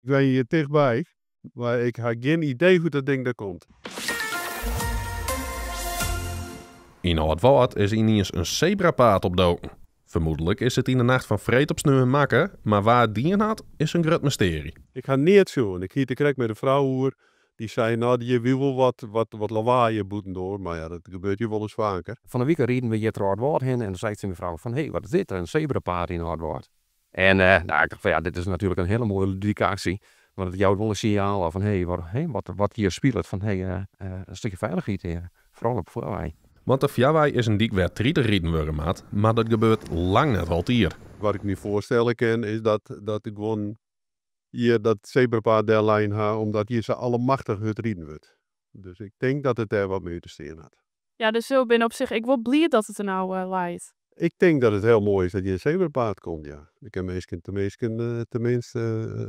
Ik wenje hjir tichtby, mar ik ha gjin idee hoe't dat ding der komt. Yn Aldwâld is yniens in sebrapaad opdoken. Fermoedlik is it yn de nacht fan freed op sneon makke, mar wa it dien hat, is in grut mystearje. Ik ha neat sjoen. Ik hie it der krekt mei de frou oer. Dy sei, no, hjir wie wol wat, wat, wat lawaai hjir bûtendoar, mar ja, dat gebeurt hjir wolris faker. Fan 'e wike rieden we hjir troch Aldwâld hinne en doe sei ik tsjin myn frou fan, hé, wat is dit? In sebrapaad yn Aldwâld. En no, ik tocht fan ja, dit is natuerlik in hiele moaie ludike aksje, want it jout wol in sinjaal fan hé, wat, wat hjir spilet, fan hé, in stikje feilichheid, foaral op de farwei. Want de farwei is in dyk wêr't 30 riden wurde moat, mar dat gebeurt lang net altyd. Wat ik my foarstelle kin is dat, dat de guon hjir dat sebrapaad dellein ha omdat hjir sa allemachtich hurd riden wurdt. Dus ik tink dat it dêr wat mei út te stean hat. Ja, dus jo binne op sich ek wol bliid dat it der no leit. Ik tink dat it hiel moai is dat hjir in sebrapaad komt, ja. Dan kinne minsken teminsten, teminste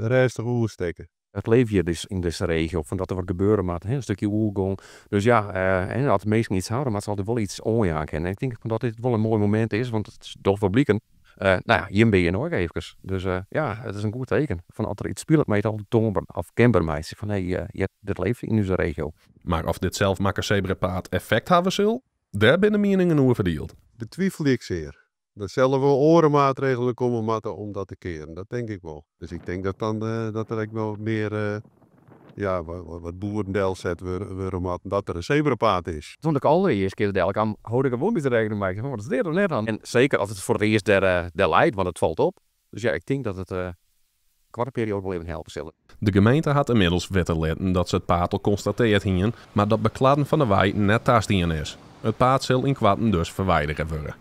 rêstich oerstekke. It leeft hjir dus yn dizze regio, fan dat der wat gebeure moat, hè, in stikje oergong. Dus ja, en as minsken iets hawwe, dan moatte se altyd wol iets oanjaan kinne. En ik tink dat dit wol in moai momint is, want it docht wol bliken, no ja, jim binne hjir no ek eefkes. Dus ja, it is in goed teken. Fan as der iets spilet, moatte je it altyd toanber of kenber meitsje fan hé, dit leeft yn ús regio. Mar oft dit selsmakke sebrapaad effekt hawwe sil, dêr binne de mieningen oer ferdield. Betwivelje ik sear. Der sille wol oare maatregelen komme moatte om dat te kearen, dat tink ik wol. Dus ik tink dat dan dat der ek wol mear, ja, wat boerden delset wurde moatte, dat der in sebrapaad is. Toen ik allerearst kear del kaam, hold ik der wol in bytsje rekken mei. Ik sei, wat is dit no net dan? En seker as it foar it earst dêr leit, want it falt op. Dus ja, ik tink dat it koarte perioade wol even helpe sil. De gemeente hat ynmiddels witte litten dat se it paad al konstateard hiene, mar dat bekladden fan de wei net tastien is. It paad sil ynkoarten dus ferwidere wurde.